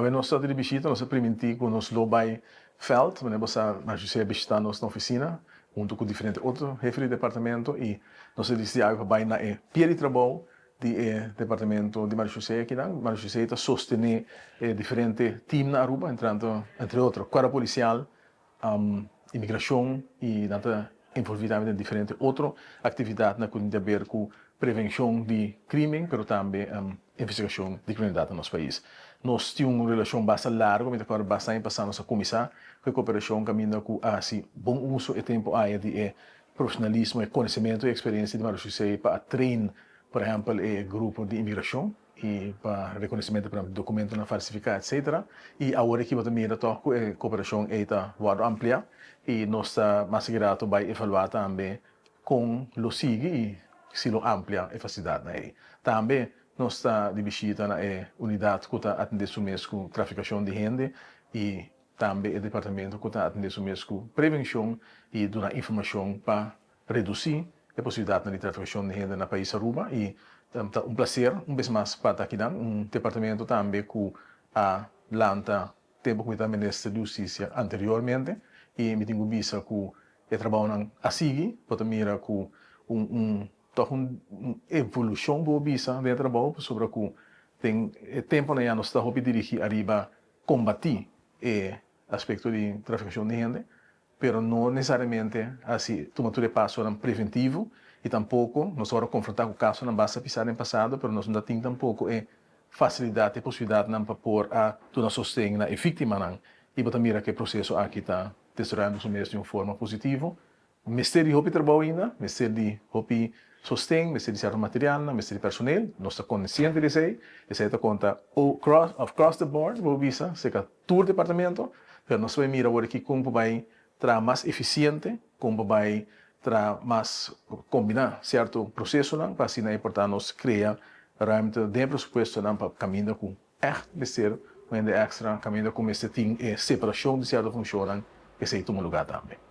Awe nos ta di bishita, nos a primintí ku nos lo bai veld, manera bo sa Marjorie a bishitá nos na ofisina huntu ku diferente otro hefe di departamento i nos a disidí awe pa bai na e pia di trabou di e departamento di Marjorie akinan. Marjorie ta sostené e diferente team na Aruba, entrando entre otro Cuerpo Policial, Imigrashon i nan ta envolví tambe den diferente otro aktividatnan ku tin di aber ku prevenshon di krimen pero tambe investigashon di kriminalidat na nos pais. Nos tin un relashon basta largu, mi ta kòrda basta aña pasá nos a kuminsá ku e koperashon kaminda ku a hasi bon uso e tempu aya di e profesionalismo, e konosementu i eksperensia di Mauricio Cey pa a train por ehèmpel e grupo di imigrashon. i pa rekonosementu pa dokumentonan falsifiká etsetera i awor aki bo ta mira tòg ku e koperashon ei ta wòrdu ampliá i nos ta mas ki rato bai evaluá tambe kon lo sigui i si lo amplia e fasilidatnan ei. Tambe nos ta di bishita na e unidat ku ta atendé su mes ku trafikashon di hende i tambe e departamento ku ta atendé su mes ku prevenshon i duna informashon pa Redusí e posibilidatnan di trafikashon di hende na pais Aruba i ta un plaser un bes mas pa ta akinan. Un departamento tambe ku a lanta tempu ku mi ta minister di hustisia anteriormente i mi tin ku bisa ku e trabounan a sigui. Bo ta mira ku un un tòg un evolushon bo bisa den e trabou pasobra ku den e tempunan ya nos ta hopi dirigí ariba kombatí e aspekto di trafikashon di hende. Pero no nesesariamente hasi tuma tur e pasonan preventivo y tampoco nos ora confronta cu casonan basta pisa den pasado pero nos no ta tin tampoco e facilidad e posibilidadnan pa por a duna sosten na e victimanan y bo ta mira cu e proceso aki ta desaroyando su mes di un forma positivo. Mester di hopi trabou ainda, mester di hopi sosten, mester di cierto materialnan, mester di personeel, nos ta consciente di esey, esey ta conta across the board bo bisa cerca tur departamento, pero nos ta bai mira awor aki kon pa bai traha mas efisiente, kon pa bai traha mas kombiná sierto prosesonan pa asina e por ta nos krea ruimte den e presupuestonan pa kaminda ku ègt mester un hende èkstra, kaminda ku mester tin e separashon di sierto funshonnan, esei tuma lugá tambe.